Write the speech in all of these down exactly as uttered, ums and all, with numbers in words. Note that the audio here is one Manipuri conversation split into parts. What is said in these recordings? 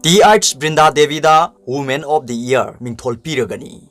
Th Brinda Devi the Woman of the Year ꯃꯤꯡꯊꯣꯜ ꯄꯤꯔꯒꯅꯤ꯫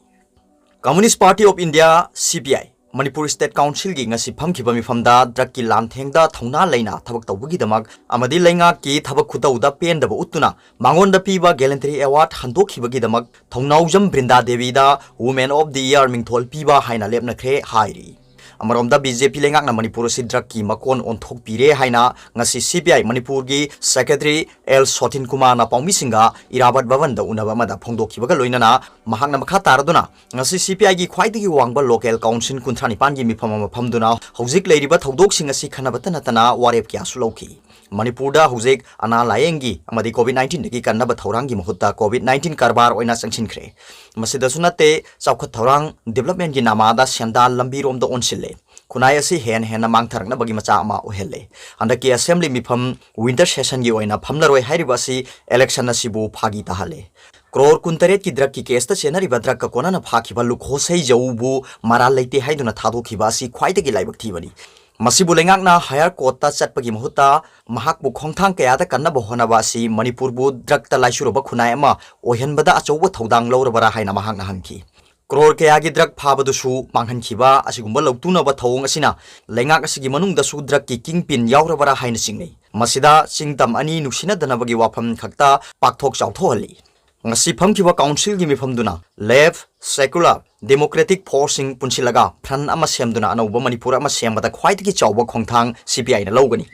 Communist Party of India, C P I, Manipur State Council ꯒꯤ ꯉꯁꯤ ꯐꯝꯈꯤꯕ ꯃꯤꯐꯝꯗ drug ꯀꯤ ꯂꯥꯟꯊꯦꯡꯗ ꯊꯧꯅꯥ ꯂꯩꯅ ꯊꯕꯛ ꯇꯧꯕꯒꯤꯗꯃꯛ ꯑꯃꯗꯤ ꯂꯩꯉꯥꯛꯀꯤ ꯊꯕꯛ ꯈꯨꯇꯧꯗ ꯄꯦꯟꯗꯕ ꯎꯠꯇꯨꯅ ꯃꯉꯣꯟꯗ ꯄꯤꯕ Gallantry Award ꯍꯟꯗꯣꯛꯈꯤꯕꯒꯤꯗꯃꯛ Thounaojam ꯕ꯭ꯔꯤꯟꯗꯥ ꯗꯦꯕꯤꯗ Woman of the Year ꯃꯤꯡꯊꯣꯜ ꯄꯤꯕ ꯍꯥꯏꯅ ꯂꯦꯞꯅꯈ꯭ꯔꯦ ꯍꯥꯏꯔꯤ꯫ ꯑꯃꯔꯣꯝꯗ, B J P ꯂꯩꯉꯥꯛꯅ ꯃꯅꯤꯄꯨꯔ ꯑꯁꯤ drug ꯀꯤ ꯃꯀꯣꯟ ꯑꯣꯟꯊꯣꯛꯄꯤꯔꯦ ꯍꯥꯏꯅ ꯉꯁꯤ C P I ꯃꯅꯤꯄꯨꯔꯒꯤ Secretary L ꯁꯣꯊꯤꯟ ꯀꯨꯃꯥꯔꯅ ꯄꯥꯎꯃꯤꯁꯤꯡꯒ ꯏꯔꯥꯕꯠ ꯚꯕꯟꯗ ꯎꯅꯕ ꯑꯃꯗ ꯐꯣꯡꯗꯣꯛꯈꯤꯕꯒ ꯂꯣꯏꯅꯅ ꯃꯍꯥꯛꯅ ꯃꯈꯥ ꯇꯥꯔꯗꯨꯅ, ꯉꯁꯤ C P I ꯒꯤ ꯈ꯭ꯋꯥꯏꯗꯒꯤ ꯋꯥꯡꯕ local council ꯀꯨꯟꯊ꯭ꯔꯥ ꯅꯤꯄꯥꯟꯒꯤ ꯃꯤꯐꯝ ꯑꯃ ꯐꯝꯗꯨꯅ ꯍꯧꯖꯤꯛ ꯂꯩꯔꯤꯕ ꯊꯧꯗꯣꯛꯁꯤꯡ ꯑꯁꯤ ꯈꯟꯅꯕꯇ ꯅꯠꯇꯅ ꯋꯥꯔꯦꯞ ꯀꯌꯥꯁꯨ ꯂꯧꯈꯤ꯫ ꯃꯅꯤꯄꯨꯔꯗ ꯍꯧꯖꯤꯛ ꯑꯅꯥ ꯂꯥꯌꯦꯡꯒꯤ ꯑꯃꯗꯤ COVID nineteen ꯗꯒꯤ ꯀꯟꯅꯕ ꯊꯧꯔꯥꯡꯒꯤ ꯃꯍꯨꯠꯇ COVID nineteen ꯀꯔꯕꯥꯔ ꯑꯣꯏꯅ ꯆꯪꯁꯤꯟꯈ꯭ꯔꯦ꯫ ꯃꯁꯤꯗꯁꯨ ꯅꯠꯇꯦ, ꯆꯥꯎꯈꯠ ꯊꯧꯔꯥꯡ, development ꯀꯤ ꯅꯃꯥꯗ ꯁꯦꯟꯗꯥꯟ ꯂꯝꯕꯤꯔꯣꯝꯗ ꯑꯣꯟꯁꯤꯜꯂꯦ꯫ ꯈꯨꯟꯅꯥꯏ ꯑꯁꯤ ꯍꯦꯟꯅ ꯍꯦꯟꯅ ꯃꯥꯡꯊꯔꯛꯅꯕꯒꯤ ꯃꯆꯥꯛ ꯑꯃ ꯑꯣꯏꯍꯜꯂꯦ꯫ ꯍꯟꯗꯛꯀꯤ assembly ꯃꯤꯐꯝ winter session ꯒꯤ ꯑꯣꯏꯅ ꯐꯝꯂꯔꯣꯏ ꯍꯥꯏꯔꯤꯕ ꯑꯁꯤ election ꯑꯁꯤꯕꯨ ꯐꯥꯒꯤ ꯇꯥꯍꯜꯂꯦ꯫ ꯀ꯭ꯔꯣꯔ ꯀꯨꯟꯇꯔꯦꯠꯀꯤ drug ꯀꯤ case ꯇ ꯆꯦꯟꯅꯔꯤꯕ drug ꯀ ꯀꯣꯟꯅꯅ ꯐꯥꯈꯤꯕ ꯂꯨꯈꯣꯁꯩ ꯖꯧꯕꯨ ꯃꯔꯥꯜ ꯂꯩꯇꯦ ꯍꯥꯏꯗꯨꯅ ꯊꯥꯗꯣꯛꯈꯤꯕ ꯑꯁꯤ ꯈ꯭ꯋꯥꯏꯗꯒꯤ ꯂꯥꯏꯕꯛ ꯊꯤꯕꯅꯤ꯫ ꯃꯁꯤꯕꯨ ꯂꯩꯉꯥꯛꯅ higher court ꯇ ꯆꯠꯄꯒꯤ ꯃꯍꯨꯠꯇ ꯃꯍꯥꯛꯄꯨ ꯈꯣꯡꯊꯥꯡ ꯀꯌꯥꯗ ꯀꯟꯅꯕ ꯍꯣꯠꯅꯕ ꯑꯁꯤ ꯃꯅꯤꯄꯨꯔꯕꯨ drug ꯇ ꯂꯥꯏꯆꯨꯔꯕ ꯈꯨꯟꯅꯥꯏ ꯑꯃ ꯑꯣꯏꯍꯟꯕꯗ ꯑꯆꯧꯕ ꯊꯧꯗꯥꯡ ꯂꯧꯔꯕꯔꯥ ꯍꯥꯏꯅ ꯃꯍꯥꯛꯅ ꯍꯪꯈꯤ꯫ ꯀ꯭ꯔꯣꯔ ꯀꯌꯥꯒꯤ drug ꯐꯥꯕꯗꯨꯁꯨ ꯃꯥꯡꯍꯟꯈꯤꯕ ꯑꯁꯤꯒꯨꯝꯕ ꯂꯧꯇꯨꯅꯕ ꯊꯧꯑꯣꯡ ꯑꯁꯤꯅ ꯂꯩꯉꯥꯛ ꯑꯁꯤꯒꯤ ꯃꯅꯨꯡꯗꯁꯨ drug ꯀꯤ kingpin ꯌꯥꯎꯔꯕꯔꯥ ꯍꯥꯏꯅ ꯆꯤꯡꯅꯩ꯫ ꯃꯁꯤꯗ ꯆꯤꯡ ꯇꯝ ꯑꯅꯤ ꯅꯨꯡꯁꯤꯅꯗꯅꯕꯒꯤ ꯋꯥꯐꯝ ꯈꯛꯇ ꯄꯥꯛꯊꯣꯛ ꯆꯥꯎꯊꯣꯛꯍꯜꯂꯤ꯫ ꯉꯁꯤ ꯐꯝꯈꯤꯕ council ꯒꯤ ꯃꯤꯐꯝꯗꯨꯅ left, secular, democratic force ꯁꯤꯡ ꯄꯨꯟꯁꯤꯜꯂꯒ front ꯑꯃ ꯁꯦꯝꯗꯨꯅ ꯑꯅꯧꯕ ꯃꯅꯤꯄꯨꯔ ꯑꯃ ꯁꯦꯝꯕꯗ ꯈ꯭ꯋꯥꯏꯗꯒꯤ ꯆꯥꯎꯕ ꯈꯣꯡꯊꯥꯡ C P I ꯅ ꯂꯧꯒꯅꯤ꯫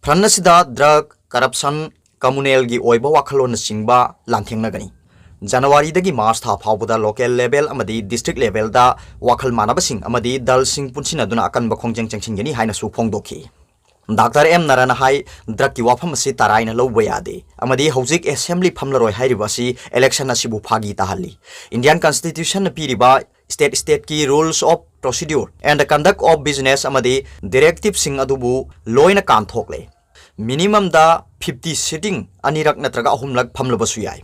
Front ꯑꯁꯤꯗ drug, corruption, communal ꯒꯤ ꯑꯣꯏꯕ ꯋꯥꯈꯜꯂꯣꯟꯅꯆꯤꯡꯕ ꯂꯥꯟꯊꯦꯡꯅꯒꯅꯤ꯫ ꯖꯅꯋꯥꯔꯤꯗꯒꯤ ꯃꯥꯔꯆ ꯊꯥ ꯐꯥꯎꯕꯗ local level ꯑꯃꯗꯤ district level ꯗ ꯋꯥꯈꯜ ꯃꯥꯟꯅꯕꯁꯤꯡ ꯑꯃꯗꯤ ꯗꯜꯁꯤꯡ ꯄꯨꯟꯁꯤꯟꯅꯗꯨꯅ ꯑꯀꯟꯕ ꯈꯣꯡꯖꯪ ꯆꯪꯁꯤꯟꯒꯅꯤ ꯍꯥꯏꯅꯁꯨ ꯐꯣꯡꯗꯣꯛꯈꯤ꯫ ꯗꯥꯛꯇꯔ ꯑꯦꯝ ꯅꯔꯥꯅ ꯍꯥꯏ, drug ꯀꯤ ꯋꯥꯐꯝ ꯑꯁꯤ ꯇꯔꯥꯏꯅ ꯂꯧꯕ ꯌꯥꯗꯦ ꯑꯃꯗꯤ ꯍꯧꯖꯤꯛ assembly ꯐꯝꯂꯔꯣꯏ ꯍꯥꯏꯔꯤꯕ ꯑꯁꯤ election ꯑꯁꯤꯕꯨ ꯐꯥꯒꯤ ꯇꯥꯍꯜꯂꯤ꯫ Indian Constitution ꯅ ꯄꯤꯔꯤꯕ state state ꯀꯤ rules of procedure and conduct of business ꯑꯃꯗꯤ directive ꯁꯤꯡ ꯑꯗꯨꯕꯨ ꯂꯣꯏꯅ ꯀꯥꯟꯊꯣꯛꯂꯦ꯫ Minimum ꯗ fifty sitting ꯑꯅꯤꯔꯛ ꯅꯠꯇ꯭ꯔꯒ ꯑꯍꯨꯝꯂꯛ ꯐꯝꯂꯕꯁꯨ ꯌꯥꯏ,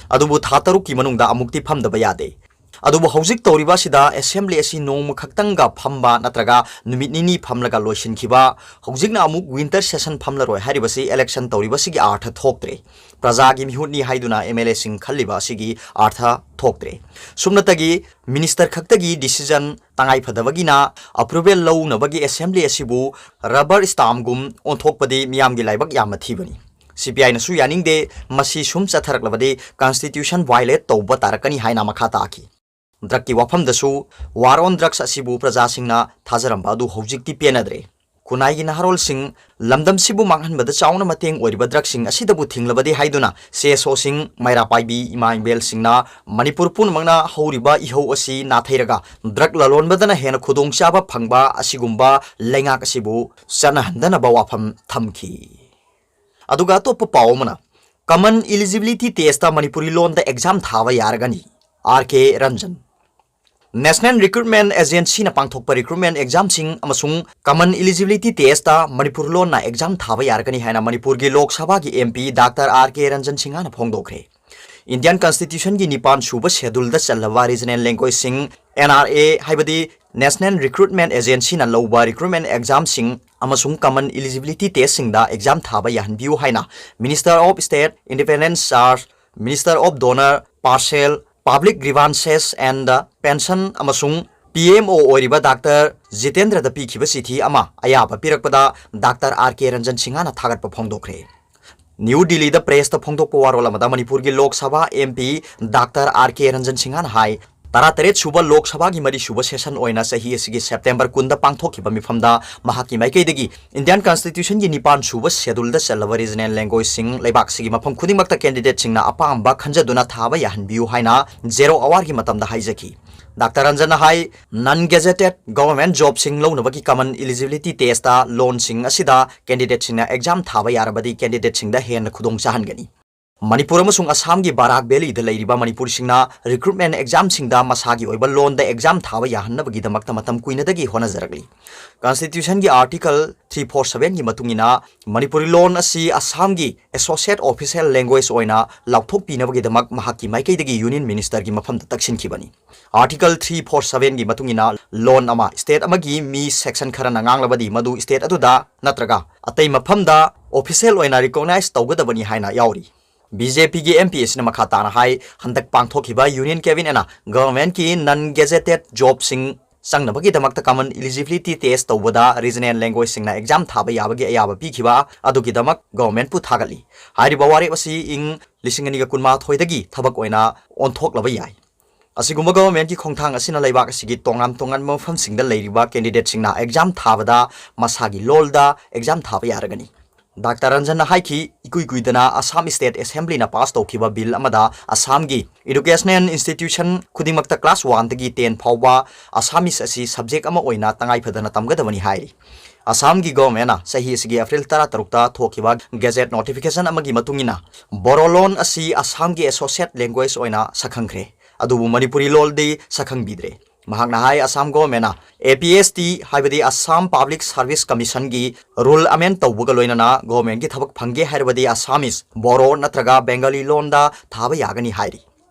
ꯑꯗꯨꯕꯨ ꯊꯥ ꯇꯔꯨꯛꯀꯤ ꯃꯅꯨꯡꯗ ꯑꯃꯨꯛꯇꯤ ꯐꯝꯗꯕ ꯌꯥꯗꯦ꯫ ꯑꯗꯨꯕꯨ ꯍꯧꯖꯤꯛ ꯇꯧꯔꯤꯕ ꯑꯁꯤꯗ assembly ꯑꯁꯤ ꯅꯣꯡꯃ ꯈꯛꯇꯪꯒ ꯐꯝꯕ ꯅꯠꯇ꯭ꯔꯒ ꯅꯨꯃꯤꯠ ꯅꯤꯅꯤ ꯐꯝꯂꯒ ꯂꯣꯏꯁꯤꯟꯈꯤꯕ, ꯍꯧꯖꯤꯛꯅ ꯑꯃꯨꯛ winter session ꯐꯝꯂꯔꯣꯏ ꯍꯥꯏꯔꯤꯕꯁꯤ election ꯇꯧꯔꯤꯕꯁꯤꯒꯤ ꯑꯥꯔꯊ ꯊꯣꯛꯇ꯭ꯔꯦ꯫ ꯄ꯭ꯔꯖꯥꯒꯤ ꯃꯤꯍꯨꯠꯅꯤ ꯍꯥꯏꯗꯨꯅ MLA ꯁꯤꯡ ꯈꯜꯂꯤꯕ ꯑꯁꯤꯒꯤ ꯑꯥꯔꯊ ꯊꯣꯛꯇ꯭ꯔꯦ꯫ ꯁꯨꯞꯅꯇꯒꯤ minister ꯈꯛꯇꯒꯤ decision ꯇꯉꯥꯏ ꯐꯗꯕꯒꯤꯅ approval ꯂꯧꯅꯕꯒꯤ assembly ꯑꯁꯤꯕꯨ rubber stamp ꯒꯨꯝ ꯑꯣꯟꯊꯣꯛꯄꯗꯤ ꯃꯤꯌꯥꯝꯒꯤ ꯂꯥꯏꯕꯛ ꯌꯥꯝꯅ ꯊꯤꯕꯅꯤ꯫ CPI ꯅꯁꯨ ꯌꯥꯅꯤꯡꯗꯦ, ꯃꯁꯤ ꯁꯨꯝ ꯆꯠꯊꯔꯛꯂꯕꯗꯤ constitution violate ꯇꯧꯕ ꯇꯥꯔꯛꯀꯅꯤ ꯍꯥꯏꯅ ꯃꯈꯥ ꯇꯥꯈꯤ꯫ Drug ꯀꯤ ꯋꯥꯐꯝꯗꯁꯨ, war on drugs ꯑꯁꯤꯕꯨ ꯄ꯭ꯔꯖꯥꯁꯤꯡꯅ ꯊꯥꯖꯔꯝꯕ ꯑꯗꯨ ꯍꯧꯖꯤꯛꯇꯤ ꯄꯦꯟꯅꯗ꯭ꯔꯦ꯫ ꯈꯨꯟꯅꯥꯏꯒꯤ ꯅꯍꯥꯔꯣꯜꯁꯤꯡ ꯂꯝꯗꯝꯁꯤꯕꯨ ꯃꯥꯡꯍꯟꯕꯗ ꯆꯥꯎꯅ ꯃꯇꯦꯡ ꯑꯣꯏꯔꯤꯕ drug ꯁꯤꯡ ꯑꯁꯤꯗꯕꯨ ꯊꯤꯡꯂꯕꯗꯤ ꯍꯥꯏꯗꯨꯅ CSO ꯁꯤꯡ, ꯃꯩꯔꯥ ꯄꯥꯏꯕꯤ ꯏꯃꯥ ꯏꯕꯦꯜꯁꯤꯡꯅ ꯃꯅꯤꯄꯨꯔ ꯄꯨꯝꯅꯃꯛꯅ ꯍꯧꯔꯤꯕ ꯏꯍꯧ ꯑꯁꯤ ꯅꯥꯊꯩꯔꯒ drug ꯂꯂꯣꯟꯕꯗꯅ ꯍꯦꯟꯅ ꯈꯨꯗꯣꯡꯆꯥꯕ ꯐꯪꯕ ꯑꯁꯤꯒꯨꯝꯕ ꯂꯩꯉꯥꯛ ꯑꯁꯤꯕꯨ ꯆꯠꯅꯍꯟꯗꯅꯕ ꯋꯥꯐꯝ ꯊꯝꯈꯤ꯫ ꯑꯗꯨꯒ ꯑꯇꯣꯞꯄ ꯄꯥꯎ ꯑꯃꯅ, common eligibility test ꯇ ꯃꯅꯤꯄꯨꯔꯤ ꯂꯣꯟꯗ exam ꯊꯥꯕ ꯌꯥꯔꯒꯅꯤ, R K Ranjan. National Recruitment Agency ꯅ ꯄꯥꯡꯊꯣꯛꯄ recruitment exam ꯁꯤꯡ ꯑꯃꯁꯨꯡ common eligibility test ꯇ ꯃꯅꯤꯄꯨꯔ ꯂꯣꯟꯅ exam ꯊꯥꯕ ꯌꯥꯔꯒꯅꯤ ꯍꯥꯏꯅ ꯃꯅꯤꯄꯨꯔꯒꯤ ꯂꯣꯛ ꯁꯚꯥꯒꯤ MP Doctor R K Ranjan ꯁꯤꯡꯍꯅ ꯐꯣꯡꯗꯣꯛꯈ꯭ꯔꯦ꯫ Indian Constitution ꯒꯤ ꯅꯤꯄꯥꯟ ꯁꯨꯕ schedule ꯗ ꯆꯜꯂꯕ regional language ꯁꯤꯡ, NRA ꯍꯥꯏꯕꯗꯤ National Recruitment Agency ꯅ ꯂꯧꯕ recruitment exam ꯁꯤꯡ ꯑꯃꯁꯨꯡ common eligibility test ꯁꯤꯡꯗ exam ꯊꯥꯕ ꯌꯥꯍꯟꯕꯤꯌꯨ ꯍꯥꯏꯅ Minister of State, Independent Charge, Minister of DoNER, Parcel, Public Grievances and Pension ꯑꯃꯁꯨꯡ PMO ꯑꯣꯏꯔꯤꯕ Doctor ꯖꯤꯇꯦꯟꯗ꯭ꯔꯗ ꯄꯤꯈꯤꯕ ꯆꯤꯊꯤ ꯑꯃ ꯑꯌꯥꯕ ꯄꯤꯔꯛꯄꯗ Doctor R K ꯔꯟꯖꯟ ꯁꯤꯡꯍꯅ ꯊꯥꯒꯠꯄ ꯐꯣꯡꯗꯣꯛꯈ꯭ꯔꯦ꯫ ꯅ꯭ꯌꯨ ꯗꯤꯜꯂꯤꯗ press ꯇ ꯐꯣꯡꯗꯣꯛꯄ ꯋꯥꯔꯣꯜ ꯑꯃꯗ ꯃꯅꯤꯄꯨꯔꯒꯤ Lok Sabha MP Doctor R K Ranjan ꯁꯤꯡꯍꯅ ꯍꯥꯏ, ꯇꯔꯥꯇꯔꯦꯠ ꯁꯨꯕ ꯂꯣꯛ ꯁꯚꯥꯒꯤ ꯃꯔꯤ ꯁꯨꯕ session ꯑꯣꯏꯅ ꯆꯍꯤ ꯑꯁꯤꯒꯤ September ꯀꯨꯟꯗ ꯄꯥꯡꯊꯣꯛꯈꯤꯕ ꯃꯤꯐꯝꯗ ꯃꯍꯥꯛꯀꯤ ꯃꯥꯏꯀꯩꯗꯒꯤ Indian Constitution ꯒꯤ ꯅꯤꯄꯥꯟ ꯁꯨꯕ schedule ꯗ ꯆꯜꯂꯕ regional language ꯁꯤꯡ ꯂꯩꯕꯥꯛꯁꯤꯒꯤ ꯃꯐꯝ ꯈꯨꯗꯤꯡꯃꯛꯇ candidate ꯁꯤꯡꯅ ꯑꯄꯥꯝꯕ ꯈꯟꯖꯗꯨꯅ ꯊꯥꯕ ꯌꯥꯍꯟꯕꯤꯌꯨ ꯍꯥꯏꯅ zero hour ꯒꯤ ꯃꯇꯝꯗ ꯍꯥꯏꯖꯈꯤ꯫ Doctor ꯔꯟꯖꯟꯅ ꯍꯥꯏ, non gazetted government job ꯁꯤꯡ ꯂꯧꯅꯕꯒꯤ common eligibility test ꯇ ꯂꯣꯟꯁꯤꯡ ꯑꯁꯤꯗ candidate ꯁꯤꯡꯅ exam ꯊꯥꯕ ꯌꯥꯔꯕꯗꯤ candidate ꯁꯤꯡꯗ ꯍꯦꯟꯅ ꯈꯨꯗꯣꯡ ꯆꯥꯍꯟꯒꯅꯤ꯫ ꯃꯅꯤꯄꯨꯔ ꯑꯃꯁꯨꯡ ꯑꯁꯥꯝꯒꯤ ꯕꯔꯥꯛ ꯚꯦꯂꯤꯗ ꯂꯩꯔꯤꯕ ꯃꯅꯤꯄꯨꯔꯤꯁꯤꯡꯅ recruitment examꯁꯤꯡꯗ ꯃꯁꯥꯒꯤ ꯑꯣꯏꯕ ꯂꯣꯟꯗ exam ꯊꯥꯕ ꯌꯥꯍꯟꯅꯕꯒꯤꯗꯃꯛꯇ ꯃꯇꯝ ꯀꯨꯏꯅꯗꯒꯤ ꯍꯣꯠꯅꯖꯔꯛꯂꯤ꯫ Constitutionꯒꯤ Article three four sevenꯒꯤ ꯃꯇꯨꯡ ꯏꯟꯅ, ꯃꯅꯤꯄꯨꯔꯤ ꯂꯣꯟ ꯑꯁꯤ ꯑꯁꯥꯝꯒꯤ associate official language ꯑꯣꯏꯅ ꯂꯥꯎꯊꯣꯛꯄꯤꯅꯕꯒꯤꯗꯃꯛ ꯃꯍꯥꯛꯀꯤ ꯃꯥꯏꯀꯩꯗꯒꯤ Union Ministerꯒꯤ ꯃꯐꯝꯗ ꯇꯛꯁꯤꯟꯈꯤꯕꯅꯤ꯫ Article three four sevenꯒꯤ ꯃꯇꯨꯡ ꯏꯟꯅ, ꯂꯣꯟ ꯑꯃ state ꯑꯃꯒꯤ ꯃꯤ section ꯈꯔꯅ ꯉꯥꯡꯂꯕꯗꯤ, ꯃꯗꯨ state ꯑꯗꯨꯗ ꯅꯠꯇ꯭ꯔꯒ ꯑꯇꯩ ꯃꯐꯝꯗ official ꯑꯣꯏꯅ recognize ꯇꯧꯒꯗꯕꯅꯤ ꯍꯥꯏꯅ ꯌꯥꯎꯔꯤ꯫ BJPꯒꯤ MP ꯑꯁꯤꯅ ꯃꯈꯥ ꯇꯥꯅ ꯍꯥꯏ, ꯍꯟꯗꯛ ꯄꯥꯡꯊꯣꯛꯈꯤꯕ Union Cabinetꯅ governmentꯀꯤ non gazetted jobꯁꯤꯡ ꯆꯪꯅꯕꯒꯤꯗꯃꯛꯇ common eligibility test ꯇꯧꯕꯗ regional languageꯁꯤꯡꯅ exam ꯊꯥꯕ ꯌꯥꯕꯒꯤ ꯑꯌꯥꯕ ꯄꯤꯈꯤꯕ ꯑꯗꯨꯒꯤꯗꯃꯛ governmentꯄꯨ ꯊꯥꯒꯠꯂꯤ꯫ ꯍꯥꯏꯔꯤꯕ ꯋꯥꯔꯦꯞ ꯑꯁꯤ ꯏꯪ ꯂꯤꯁꯤꯡ ꯑꯅꯤꯒ ꯀꯨꯟꯃꯥꯊꯣꯏꯗꯒꯤ ꯊꯕꯛ ꯑꯣꯏꯅ ꯑꯣꯟꯊꯣꯛꯂꯕ ꯌꯥꯏ꯫ ꯑꯁꯤꯒꯨꯝꯕ governmentꯀꯤ ꯈꯣꯡꯊꯥꯡ ꯑꯁꯤꯅ ꯂꯩꯕꯥꯛ ꯑꯁꯤꯒꯤ ꯇꯣꯉꯥꯟ ꯇꯣꯉꯥꯟꯕ ꯃꯐꯝꯁꯤꯡꯗ ꯂꯩꯔꯤꯕ candidateꯁꯤꯡꯅ exam ꯊꯥꯕꯗ ꯃꯁꯥꯒꯤ ꯂꯣꯜꯗ exam ꯊꯥꯕ ꯌꯥꯔꯒꯅꯤ꯫ Doctor ꯔꯟꯖꯟꯅ ꯍꯥꯏꯈꯤ, ꯏꯀꯨꯏ ꯀꯨꯏꯗꯅ ꯑꯁꯥꯝ State Assemblyꯅ pass ꯇꯧꯈꯤꯕ bill ꯑꯃꯗ ꯑꯁꯥꯝꯒꯤ educational institution ꯈꯨꯗꯤꯡꯃꯛꯇ class oneꯗꯒꯤ ten ꯐꯥꯎꯕ Assamese ꯑꯁꯤ subject ꯑꯃ ꯑꯣꯏꯅ ꯇꯉꯥꯏ ꯐꯗꯅ ꯇꯝꯒꯗꯕꯅꯤ ꯍꯥꯏꯔꯤ꯫ ꯑꯁꯥꯝꯒꯤ governmentꯅ ꯆꯍꯤ ꯑꯁꯤꯒꯤ April ꯇꯔꯥꯇꯔꯨꯛꯇ ꯊꯣꯛꯈꯤꯕ gazette notification ꯑꯃꯒꯤ ꯃꯇꯨꯡ ꯏꯟꯅ, ꯕꯣꯔꯣ ꯂꯣꯟ ꯑꯁꯤ ꯑꯁꯥꯝꯒꯤ associate language ꯑꯣꯏꯅ ꯁꯛꯈꯪꯈ꯭ꯔꯦ, ꯑꯗꯨꯕꯨ ꯃꯅꯤꯄꯨꯔꯤ ꯂꯣꯜꯗꯤ ꯁꯛꯈꯪꯕꯤꯗ꯭ꯔꯦ꯫ ꯃꯍꯥꯛꯅ ꯍꯥꯏ, ꯑꯁꯥꯝ governmentꯅ APST, ꯍꯥꯏꯕꯗꯤ Assam Public Service Commissionꯒꯤ rule amend ꯇꯧꯕꯒ ꯂꯣꯏꯅꯅ governmentꯀꯤ ꯊꯕꯛ ꯐꯪꯒꯦ ꯍꯥꯏꯔꯕꯗꯤ Assamese, ꯕꯣꯔꯣ ꯅꯠꯇ꯭ꯔꯒ ꯕꯦꯡꯒꯥꯂꯤ ꯂꯣꯟꯗ ꯊꯥꯕ ꯌꯥꯒꯅꯤ ꯍꯥꯏꯔꯤ꯫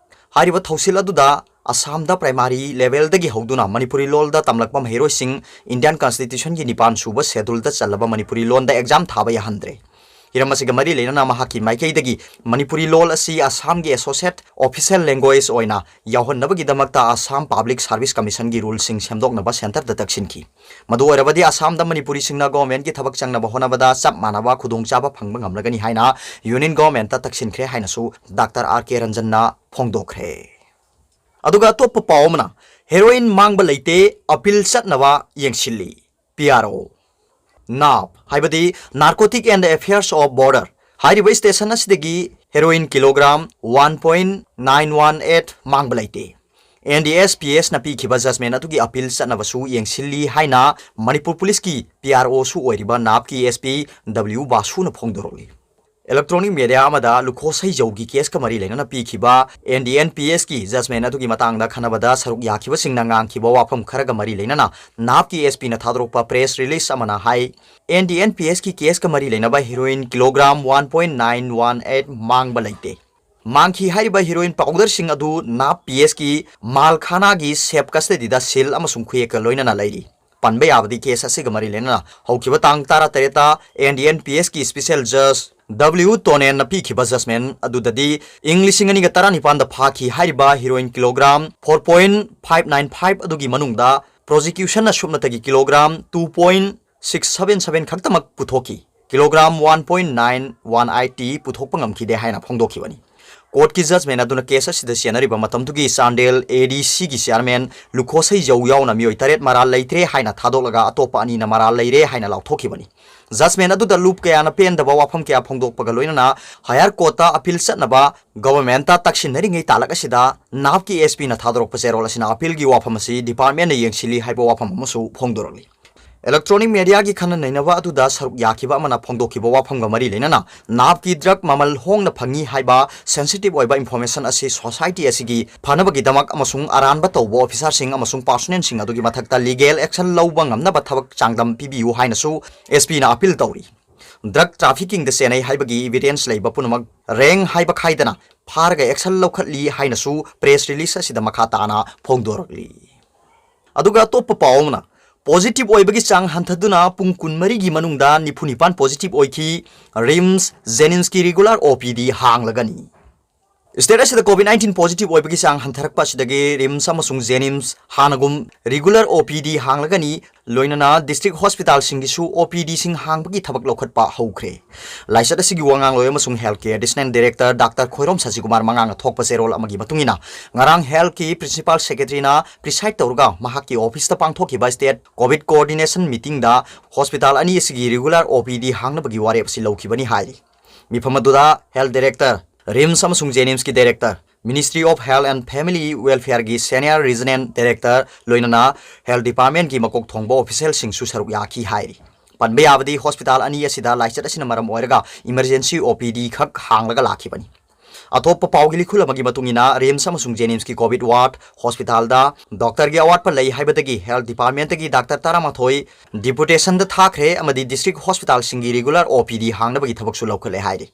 ꯍꯥꯏꯔꯤꯕ ꯊꯧꯁꯤꯜ ꯑꯗꯨꯗ ꯑꯁꯥꯝꯗ primary levelꯗꯒꯤ ꯍꯧꯗꯨꯅ ꯃꯅꯤꯄꯨꯔꯤ ꯂꯣꯜꯗ ꯇꯝꯂꯛꯄ ꯃꯍꯩꯔꯣꯏꯁꯤꯡ Indian Constitutionꯒꯤ ꯅꯤꯄꯥꯟ ꯁꯨꯕ scheduleꯗ ꯆꯜꯂꯕ ꯃꯅꯤꯄꯨꯔꯤ ꯂꯣꯟꯗ exam ꯊꯥꯕ ꯌꯥꯍꯟꯗ꯭ꯔꯦ꯫ ꯍꯤꯔꯝ ꯑꯁꯤꯒ ꯃꯔꯤ ꯂꯩꯅꯅ ꯃꯍꯥꯛꯀꯤ ꯃꯥꯏꯀꯩꯗꯒꯤ ꯃꯅꯤꯄꯨꯔꯤ ꯂꯣꯜ ꯑꯁꯤ ꯑꯁꯥꯝꯒꯤ associate official language ꯑꯣꯏꯅ ꯌꯥꯎꯍꯟꯅꯕꯒꯤꯗꯃꯛꯇ Assam Public Service Commissionꯒꯤ ruleꯁꯤꯡ ꯁꯦꯝꯗꯣꯛꯅꯕ centreꯗ ꯇꯛꯁꯤꯟꯈꯤ꯫ ꯃꯗꯨ ꯑꯣꯏꯔꯕꯗꯤ ꯑꯁꯥꯝꯗ ꯃꯅꯤꯄꯨꯔꯤꯁꯤꯡꯅ governmentꯀꯤ ꯊꯕꯛ ꯆꯪꯅꯕ ꯍꯣꯠꯅꯕꯗ ꯆꯞ ꯃꯥꯟꯅꯕ ꯈꯨꯗꯣꯡꯆꯥꯕ ꯐꯪꯕ ꯉꯝꯂꯒꯅꯤ ꯍꯥꯏꯅ Union governmentꯇ ꯇꯛꯁꯤꯟꯈ꯭ꯔꯦ ꯍꯥꯏꯅꯁꯨ Doctor R K ꯔꯟꯖꯟꯅ ꯐꯣꯡꯗꯣꯛꯈ꯭ꯔꯦ꯫ ꯑꯗꯨꯒ ꯑꯇꯣꯞꯄ ꯄꯥꯎ ꯑꯃꯅ, heroin ꯃꯥꯡꯕ ꯂꯩꯇꯦ, appeal ꯆꯠꯅꯕ ꯌꯦꯡꯁꯤꯜꯂꯤ꯫ PRO꯫ NAB, ꯍꯥꯏꯕꯗꯤ Narcotic and Affairs of Border, ꯍꯥꯏꯔꯤꯕ station ꯑꯁꯤꯗꯒꯤ heroin kilogram one point nine one eight ꯃꯥꯡꯕ ꯂꯩꯇꯦ꯫ NDSPSꯅ ꯄꯤꯈꯤꯕ judgment ꯑꯗꯨꯒꯤ appeal ꯆꯠꯅꯕꯁꯨ ꯌꯦꯡꯁꯤꯜꯂꯤ ꯍꯥꯏꯅ ꯃꯅꯤꯄꯨꯔ ꯄꯨꯂꯤꯁꯀꯤ PROꯁꯨ ꯑꯣꯏꯔꯤꯕ NABꯀꯤ SP W ꯕꯥꯁꯨꯅ ꯐꯣꯡꯗꯣꯔꯛꯂꯤ꯫ Electronic media ꯑꯃꯗ ꯂꯨꯈꯣ ꯁꯩꯖꯧꯒꯤ case ꯀ ꯃꯔꯤ ꯂꯩꯅꯅ ꯄꯤꯈꯤꯕ N D N P S ꯀꯤ judgment ꯑꯗꯨꯒꯤ ꯃꯇꯥꯡꯗ ꯈꯟꯅꯕꯗ ꯁꯔꯨꯛ ꯌꯥꯈꯤꯕꯁꯤꯡꯅ ꯉꯥꯡꯈꯤꯕ ꯋꯥꯐꯝ ꯈꯔꯒ ꯃꯔꯤ ꯂꯩꯅꯅ NAPP ꯀꯤ S P ꯅ ꯊꯥꯗꯣꯔꯛꯄ press release ꯑꯃꯅ ꯍꯥꯏ, N D N P S ꯀꯤ case ꯀ ꯃꯔꯤ ꯂꯩꯅꯕ heroin kilogram one point nine one eight ꯃꯥꯡꯕ ꯂꯩꯇꯦ꯫ ꯃꯥꯡꯈꯤ ꯍꯥꯏꯔꯤꯕ heroin powder ꯁꯤꯡ ꯑꯗꯨ NAPP P S ꯀꯤ ꯃꯥꯜꯈꯥꯅꯥꯒꯤ safe custody ꯗ seal ꯑꯃꯁꯨꯡ ꯈꯨꯌꯦꯛꯀ ꯂꯣꯏꯅꯅ ꯂꯩꯔꯤ꯫ ꯄꯟꯕ ꯌꯥꯕꯗꯤ case ꯑꯁꯤꯒ ꯃꯔꯤ ꯂꯩꯅꯅ ꯍꯧꯈꯤꯕ ꯇꯥꯡ ꯇꯔꯥꯇꯔꯦꯠꯇ N D N P S ꯀꯤ special judge W Tonen ꯅ ꯄꯤꯈꯤꯕ judgment ꯑꯗꯨꯗꯗꯤ ꯏꯪ ꯂꯤꯁꯤꯡ ꯑꯅꯤꯒ ꯇꯔꯥꯅꯤꯄꯥꯟꯗ ꯐꯥꯈꯤ ꯍꯥꯏꯔꯤꯕ heroin kilogram four point five nine five ꯑꯗꯨꯒꯤ ꯃꯅꯨꯡꯗ prosecution ꯅ ꯁꯨꯞꯅꯇꯒꯤ kilogram two point six seven seven ꯈꯛꯇꯃꯛ ꯄꯨꯊꯣꯛꯈꯤ꯫ Kilogram one point nine one eight T ꯄꯨꯊꯣꯛꯄ ꯉꯝꯈꯤꯗꯦ ꯍꯥꯏꯅ ꯐꯣꯡꯗꯣꯛꯈꯤꯕꯅꯤ꯫ Court ꯀꯤ judgment ꯑꯗꯨꯅ case ꯑꯁꯤꯗ ꯆꯦꯟꯅꯔꯤꯕ ꯃꯇꯝꯗꯨꯒꯤ ꯆꯥꯟꯗꯦꯜ A D C ꯒꯤ chairman ꯂꯨꯈꯣꯁꯩ ꯖꯧ ꯌꯥꯎꯅ ꯃꯤꯑꯣꯏ ꯇꯔꯦꯠ ꯃꯔꯥꯜ ꯂꯩꯇ꯭ꯔꯦ ꯍꯥꯏꯅ ꯊꯥꯗꯣꯛꯂꯒ ꯑꯇꯣꯞꯄ ꯑꯅꯤꯅ ꯃꯔꯥꯜ ꯂꯩꯔꯦ ꯍꯥꯏꯅ ꯂꯥꯎꯊꯣꯛꯈꯤꯕꯅꯤ꯫ Judgment ꯑꯗꯨꯗ ꯂꯨꯞ ꯀꯌꯥꯅ ꯄꯦꯟꯗꯕ ꯋꯥꯐꯝ ꯀꯌꯥ ꯐꯣꯡꯗꯣꯛꯄꯒ ꯂꯣꯏꯅꯅ higher court ꯇ appeal ꯆꯠꯅꯕ government ꯇ ꯇꯛꯁꯤꯟꯅꯔꯤꯉꯩ ꯇꯥꯂꯛ ꯑꯁꯤꯗ NAPP ꯀꯤ S P ꯅ ꯊꯥꯗꯣꯔꯛꯄ ꯆꯦꯔꯣꯜ ꯑꯁꯤꯅ appeal ꯒꯤ ꯋꯥꯐꯝ ꯑꯁꯤ department ꯅ ꯌꯦꯡꯁꯤꯜꯂꯤ ꯍꯥꯏꯕ ꯋꯥꯐꯝ ꯑꯃꯁꯨ ꯐꯣꯡꯗꯣꯔꯛꯂꯤ꯫ Electronic media ꯒꯤ ꯈꯟꯅ ꯅꯩꯅꯕ ꯑꯗꯨꯗ ꯁꯔꯨꯛ ꯌꯥꯈꯤꯕ ꯑꯃꯅ ꯐꯣꯡꯗꯣꯛꯈꯤꯕ ꯋꯥꯐꯝꯒ ꯃꯔꯤ ꯂꯩꯅꯅ NAPP ꯀꯤ drug ꯃꯃꯜ ꯍꯣꯡꯅ ꯐꯪꯉꯤ ꯍꯥꯏꯕ sensitive ꯑꯣꯏꯕ information ꯑꯁꯤ society ꯑꯁꯤꯒꯤ ꯐꯅꯕꯒꯤꯗꯃꯛ ꯑꯃꯁꯨꯡ ꯑꯔꯥꯟꯕ ꯇꯧꯕ officer ꯁꯤꯡ ꯑꯃꯁꯨꯡ personnel ꯁꯤꯡ ꯑꯗꯨꯒꯤ ꯃꯊꯛꯇ legal action ꯂꯧꯕ ꯉꯝꯅꯕ ꯊꯕꯛ ꯆꯥꯡꯗꯝ ꯄꯤꯕꯤꯌꯨ ꯍꯥꯏꯅꯁꯨ S P ꯅ appeal ꯇꯧꯔꯤ꯫ Drug trafficking ꯗ ꯆꯦꯟꯅꯩ ꯍꯥꯏꯕꯒꯤ evidence ꯂꯩꯕ ꯄꯨꯝꯅꯃꯛ ꯔꯦꯡ ꯍꯥꯏꯕ ꯈꯥꯏꯗꯅ ꯐꯥꯔꯒ action ꯂꯧꯈꯠꯂꯤ ꯍꯥꯏꯅꯁꯨ press release ꯑꯁꯤꯗ ꯃꯈꯥ ꯇꯥꯅ ꯐꯣꯡꯗꯣꯔꯛꯂꯤ꯫ ꯑꯗꯨꯒ ꯑꯇꯣꯞꯄ ꯄꯥꯎ ꯑꯃꯅ, positive ꯑꯣꯏꯕꯒꯤ ꯆꯥꯡ ꯍꯟꯊꯗꯨꯅ ꯄꯨꯡ ꯀꯨꯟꯃꯔꯤꯒꯤ ꯃꯅꯨꯡꯗ ꯅꯤꯐꯨ ꯅꯤꯄꯥꯟ positive ꯑꯣꯏꯈꯤ꯫ RIMS, JNIMS ꯀꯤ regular O P D ꯍꯥꯡꯂꯒꯅꯤ꯫ State ꯑꯁꯤꯗ COVID nineteen positive ꯑꯣꯏꯕꯒꯤ ꯆꯥꯡ ꯍꯟꯊꯔꯛꯄ ꯑꯁꯤꯗꯒꯤ RIMS ꯑꯃꯁꯨꯡ JNIMS ꯍꯥꯟꯅꯒꯨꯝ regular O P D ꯍꯥꯡꯂꯒꯅꯤ, ꯂꯣꯏꯅꯅ district hospital ꯁꯤꯡꯒꯤꯁꯨ O P D ꯁꯤꯡ ꯍꯥꯡꯕꯒꯤ ꯊꯕꯛ ꯂꯧꯈꯠꯄ ꯍꯧꯈ꯭ꯔꯦ꯫ ꯂꯥꯏꯆꯠ ꯑꯁꯤꯒꯤ ꯋꯥ ꯉꯥꯡꯂꯣꯏ ꯑꯃꯁꯨꯡ health ꯀꯤ additional director Doctor ꯈꯣꯏꯔꯣꯝ ꯁꯖꯤꯀꯨꯃꯥꯔ ꯃꯉꯥꯡꯅ ꯊꯣꯛꯄ ꯆꯦꯔꯣꯜ ꯑꯃꯒꯤ ꯃꯇꯨꯡ ꯏꯟꯅ, ꯉꯔꯥꯡ health ꯀꯤ principal secretary ꯅ preside ꯇꯧꯔꯒ ꯃꯍꯥꯛꯀꯤ office ꯇ ꯄꯥꯡꯊꯣꯛꯈꯤꯕ state COVID coordination meeting ꯗ hospital ꯑꯅꯤ ꯑꯁꯤꯒꯤ regular O P D ꯍꯥꯡꯅꯕꯒꯤ ꯋꯥꯔꯦꯞ ꯑꯁꯤ ꯂꯧꯈꯤꯕꯅꯤ ꯍꯥꯏꯔꯤ꯫ ꯃꯤꯐꯝ ꯑꯗꯨꯗ health director, RIMS ꯑꯃꯁꯨꯡ JNIMS ꯀꯤ director, Ministry of Health and Family Welfare ꯒꯤ senior regional director, ꯂꯣꯏꯅꯅ health department ꯀꯤ ꯃꯀꯣꯛ ꯊꯣꯡꯕ official ꯁꯤꯡꯁꯨ ꯁꯔꯨꯛ ꯌꯥꯈꯤ ꯍꯥꯏꯔꯤ꯫ ꯄꯟꯕ ꯌꯥꯕꯗꯤ hospital ꯑꯅꯤ ꯑꯁꯤꯗ ꯂꯥꯏꯆꯠ ꯑꯁꯤꯅ ꯃꯔꯝ ꯑꯣꯏꯔꯒ emergency OPD ꯈꯛ ꯍꯥꯡꯂꯒ ꯂꯥꯛꯈꯤꯕꯅꯤ꯫ ꯑꯇꯣꯞꯄ ꯄꯥꯎꯒꯤ ꯂꯤꯈꯨꯜ ꯑꯃꯒꯤ ꯃꯇꯨꯡ ꯏꯟꯅ, RIMS ꯑꯃꯁꯨꯡ JNIMSꯀꯤ COVID ward hospitalꯗ doctorꯒꯤ ꯑꯋꯥꯠꯄ ꯂꯩ ꯍꯥꯏꯕꯗꯒꯤ health departmentꯇꯒꯤ doctor ꯇꯔꯥꯃꯥꯊꯣꯏ deputationꯗ ꯊꯥꯈ꯭ꯔꯦ ꯑꯃꯗꯤ district hospitalꯁꯤꯡꯒꯤ regular OPD ꯍꯥꯡꯅꯕꯒꯤ ꯊꯕꯛꯁꯨ ꯂꯧꯈꯠꯂꯦ ꯍꯥꯏꯔꯤ꯫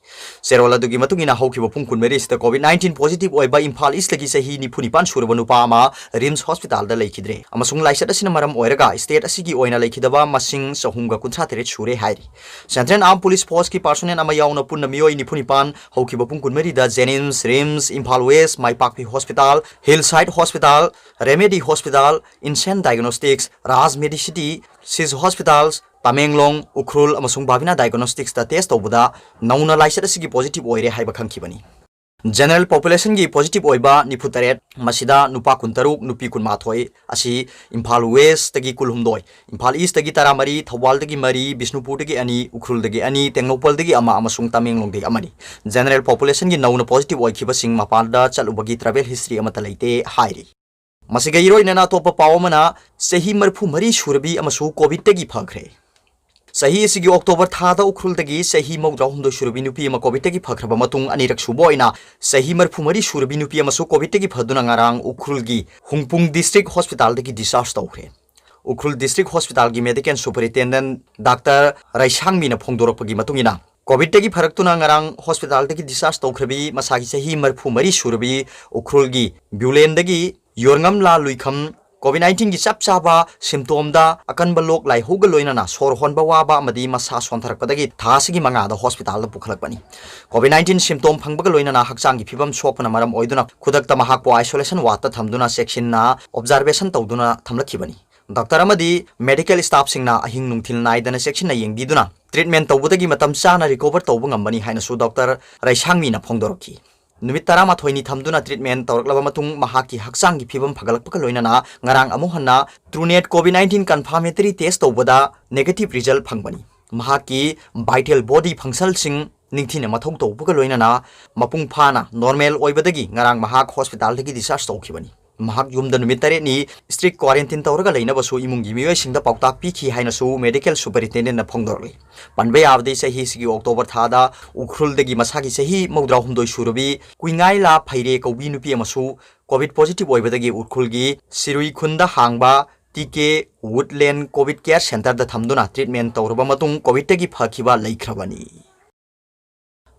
ꯆꯦꯔꯣꯜ ꯑꯗꯨꯒꯤ ꯃꯇꯨꯡ ꯏꯟꯅ, ꯍꯧꯈꯤꯕ ꯄꯨꯡ ꯀꯨꯟꯃꯔꯤ ꯑꯁꯤꯗ COVID nineteen positive ꯑꯣꯏꯕ ꯏꯝꯐꯥꯜ ꯏꯁꯇꯒꯤ ꯆꯍꯤ ꯅꯤꯐꯨ ꯅꯤꯄꯥꯟ ꯁꯨꯔꯕ ꯅꯨꯄꯥ ꯑꯃ RIMS hospitalꯗ ꯂꯩꯈꯤꯗ꯭ꯔꯦ ꯑꯃꯁꯨꯡ ꯂꯥꯏꯆꯠ ꯑꯁꯤꯅ ꯃꯔꯝ ꯑꯣꯏꯔꯒ state ꯑꯁꯤꯒꯤ ꯑꯣꯏꯅ ꯂꯩꯈꯤꯗꯕ ꯃꯁꯤꯡ ꯆꯍꯨꯝꯒ ꯀꯨꯟꯊ꯭ꯔꯥ ꯇꯔꯦꯠ ꯁꯨꯔꯦ ꯍꯥꯏꯔꯤ꯫ Central Armed Police Forceꯀꯤ personnel ꯑꯃ ꯌꯥꯎꯅ ꯄꯨꯟꯅ ꯃꯤꯑꯣꯏ ꯅꯤꯐꯨ ꯅꯤꯄꯥꯟ ꯍꯧꯈꯤꯕ ꯄꯨꯡ ꯀꯨꯟꯃꯔꯤꯗ JNIMS, RIMS, Imphal West, Maipakpi hospital, Hillside hospital, Remedy hospital, Insane Diagnostics, Raj Medicity, Sis Hospitals, Tamenglong, Ukhrul ꯑꯃꯁꯨꯡ ꯕꯥꯕꯤꯅꯥ Diagnosticsꯇ test ꯇꯧꯕꯗ ꯅꯧꯅ ꯂꯥꯏꯆꯠ ꯑꯁꯤꯒꯤ positive ꯑꯣꯏꯔꯦ ꯍꯥꯏꯕ ꯈꯪꯈꯤꯕꯅꯤ꯫ General populationꯒꯤ positive ꯑꯣꯏꯕ ꯅꯤꯐꯨ ꯇꯔꯦꯠ, ꯃꯁꯤꯗ ꯅꯨꯄꯥ ꯀꯨꯟꯇꯔꯨꯛ, ꯅꯨꯄꯤ ꯀꯨꯟꯃꯥꯊꯣꯏ ꯑꯁꯤ ꯏꯝꯐꯥꯜ ꯋꯦꯁꯇꯒꯤ ꯀꯨꯜꯍꯨꯝꯗꯣꯏ, ꯏꯝꯐꯥꯜ ꯏꯁꯇꯒꯤ ꯇꯔꯥꯃꯔꯤ, ꯊꯧꯕꯥꯜꯗꯒꯤ ꯃꯔꯤ, ꯕꯤꯁꯅꯨꯄꯨꯔꯗꯒꯤ ꯑꯅꯤ, ꯎꯈ꯭ꯔꯨꯜꯗꯒꯤ ꯑꯅꯤ, ꯇꯦꯡꯅꯧꯄꯜꯗꯒꯤ ꯑꯃ ꯑꯃꯁꯨꯡ ꯇꯃꯦꯡꯂꯣꯡꯗꯒꯤ ꯑꯃꯅꯤ꯫ General populationꯒꯤ ꯅꯧꯅ positive ꯑꯣꯏꯈꯤꯕꯁꯤꯡ ꯃꯄꯥꯟꯗ ꯆꯠꯂꯨꯕꯒꯤ travel history ꯑꯃꯠꯇ ꯂꯩꯇꯦ ꯍꯥꯏꯔꯤ꯫ ꯃꯁꯤꯒ ꯏꯔꯣꯏꯅꯅ ꯑꯇꯣꯞꯄ ꯄꯥꯎ ꯑꯃꯅ, ꯆꯍꯤ ꯃꯔꯤꯐꯨ ꯃꯔꯤ ꯁꯨꯔꯕꯤ ꯑꯃꯁꯨ COVIDꯇꯒꯤ ꯐꯈ꯭ꯔꯦ꯫ ꯆꯍꯤ ꯑꯁꯤꯒꯤ October ꯊꯥꯗ ꯎꯈ꯭ꯔꯨꯜꯗꯒꯤ ꯆꯍꯤ ꯃꯧꯗ꯭ꯔꯥꯍꯨꯝꯗꯣꯏ ꯁꯨꯔꯕꯤ ꯅꯨꯄꯤ ꯑꯃ COVIDꯇꯒꯤ ꯐꯈ꯭ꯔꯕ ꯃꯇꯨꯡ, ꯑꯅꯤꯔꯛ ꯁꯨꯕ ꯑꯣꯏꯅ ꯆꯍꯤ ꯃꯔꯤꯐꯨ ꯃꯔꯤ ꯁꯨꯔꯕꯤ ꯅꯨꯄꯤ ꯑꯃꯁꯨ COVIDꯇꯒꯤ ꯐꯗꯨꯅ ꯉꯔꯥꯡ ꯎꯈ꯭ꯔꯨꯜꯒꯤ ꯍꯨꯡꯄꯨꯡ District Hospitalꯗꯒꯤ discharge ꯇꯧꯈ꯭ꯔꯦ꯫ Ukhrul District Hospitalꯒꯤ Medical Superintendent Doctor ꯔꯩꯁꯥꯡꯃꯤꯅ ꯐꯣꯡꯗꯣꯔꯛꯄꯒꯤ ꯃꯇꯨꯡ ꯏꯟꯅ, COVIDꯇꯒꯤ ꯐꯔꯛꯇꯨꯅ ꯉꯔꯥꯡ hospitalꯗꯒꯤ discharge ꯇꯧꯈ꯭ꯔꯕꯤ ꯃꯁꯥꯒꯤ ꯆꯍꯤ ꯃꯔꯤꯐꯨ ꯃꯔꯤ ꯁꯨꯔꯕꯤ ꯎꯈ꯭ꯔꯨꯜꯒꯤ ꯕ꯭ꯌꯨꯂꯦꯟꯗꯒꯤ ꯌꯣꯔꯉꯝꯂꯥ ꯂꯨꯏꯈꯝ COVID nineteenꯒꯤ ꯆꯞ ꯆꯥꯕ symptomꯗ ꯑꯀꯟꯕ ꯂꯣꯛ ꯂꯥꯏꯍꯧꯒ ꯂꯣꯏꯅꯅ ꯁꯣꯔ ꯍꯣꯟꯕ ꯋꯥꯕ ꯑꯃꯗꯤ ꯃꯁꯥ ꯁꯣꯟꯊꯔꯛꯄꯗꯒꯤ ꯊꯥ ꯑꯁꯤꯒꯤ ꯃꯉꯥꯗ hospitalꯗ ꯄꯨꯈꯠꯂꯛꯄꯅꯤ꯫ COVID nineteen symptom ꯐꯪꯕꯒ ꯂꯣꯏꯅꯅ ꯍꯛꯆꯥꯡꯒꯤ ꯐꯤꯕꯝ ꯁꯣꯛꯄꯅ ꯃꯔꯝ ꯑꯣꯏꯗꯨꯅ ꯈꯨꯗꯛꯇ ꯃꯍꯥꯛꯄꯨ isolation wardꯇ ꯊꯝꯗꯨꯅ ꯆꯦꯛꯁꯤꯟꯅ observation ꯇꯧꯗꯨꯅ ꯊꯝꯂꯛꯈꯤꯕꯅꯤ꯫ Doctor ꯑꯃꯗꯤ medical staffꯁꯤꯡꯅ ꯑꯍꯤꯡ ꯅꯨꯡꯊꯤꯜ ꯅꯥꯏꯗꯅ ꯆꯦꯛꯁꯤꯟꯅ ꯌꯦꯡꯕꯤꯗꯨꯅ treatment ꯇꯧꯕꯗꯒꯤ ꯃꯇꯝ ꯆꯥꯅ recover ꯇꯧꯕ ꯉꯝꯕꯅꯤ ꯍꯥꯏꯅꯁꯨ Doctor ꯔꯩꯁꯥꯡꯃꯤꯅ ꯐꯣꯡꯗꯣꯔꯛꯈꯤ꯫ ꯅꯨꯃꯤꯠ ꯇꯔꯥꯃꯥꯊꯣꯏꯅꯤ ꯊꯝꯗꯨꯅ treatment ꯇꯧꯔꯛꯂꯕ ꯃꯇꯨꯡ ꯃꯍꯥꯛꯀꯤ ꯍꯛꯆꯥꯡꯒꯤ ꯐꯤꯕꯝ ꯐꯒꯠꯂꯛꯄꯒ ꯂꯣꯏꯅꯅ ꯉꯔꯥꯡ ꯑꯃꯨꯛ ꯍꯟꯅ TrueNat COVID nineteen confirmatory test ꯇꯧꯕꯗ negative result ꯐꯪꯕꯅꯤ꯫ ꯃꯍꯥꯛꯀꯤ vital body functionꯁꯤꯡ ꯅꯤꯡꯊꯤꯅ ꯃꯊꯧ ꯇꯧꯕꯒ ꯂꯣꯏꯅꯅ ꯃꯄꯨꯡ ꯐꯥꯅ normal ꯑꯣꯏꯕꯗꯒꯤ ꯉꯔꯥꯡ ꯃꯍꯥꯛ hospitalꯗꯒꯤ discharge ꯇꯧꯈꯤꯕꯅꯤ꯫ ꯃꯍꯥꯛ ꯌꯨꯝꯗ ꯅꯨꯃꯤꯠ ꯇꯔꯦꯠꯅꯤ strict quarantine ꯇꯧꯔꯒ ꯂꯩꯅꯕꯁꯨ ꯏꯃꯨꯡꯒꯤ ꯃꯤꯑꯣꯏꯁꯤꯡꯗ ꯄꯥꯎꯇꯥꯛ ꯄꯤꯈꯤ ꯍꯥꯏꯅꯁꯨ medical superintendentꯅ ꯐꯣꯡꯗꯣꯔꯛꯂꯤ꯫ ꯄꯟꯕ ꯌꯥꯕꯗꯤ, ꯆꯍꯤꯁꯤꯒꯤ October ꯊꯥꯗ ꯎꯈ꯭ꯔꯨꯜꯗꯒꯤ ꯃꯁꯥꯒꯤ ꯆꯍꯤ ꯃꯧꯗ꯭ꯔꯥꯍꯨꯝꯗꯣꯏ ꯁꯨꯔꯕꯤ ꯀꯨꯏꯉꯥꯏꯂꯥ ꯐꯩꯔꯦ ꯀꯧꯕꯤ ꯅꯨꯄꯤ ꯑꯃꯁꯨ COVID positive ꯑꯣꯏꯕꯗꯒꯤ ꯎꯈ꯭ꯔꯨꯜꯒꯤ ꯁꯤꯔꯨꯏ ꯈꯨꯟꯗ ꯍꯥꯡꯕ ꯇꯤ ꯀꯦ Woodland COVID Care Centreꯗ ꯊꯝꯗꯨꯅ treatment ꯇꯧꯔꯕ ꯃꯇꯨꯡ COVIDꯇꯒꯤ ꯐꯈꯤꯕ ꯂꯩꯈ꯭ꯔꯕꯅꯤ꯫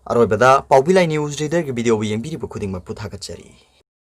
ꯑꯔꯣꯏꯕꯗ ꯄꯥꯎꯕꯤ ꯂꯥꯏ news readerꯒꯤ videoꯕꯨ ꯌꯦꯡꯕꯤꯔꯤꯕ ꯈꯨꯗꯤꯡꯃꯛꯄꯨ ꯊꯥꯒꯠꯆꯔꯤ꯫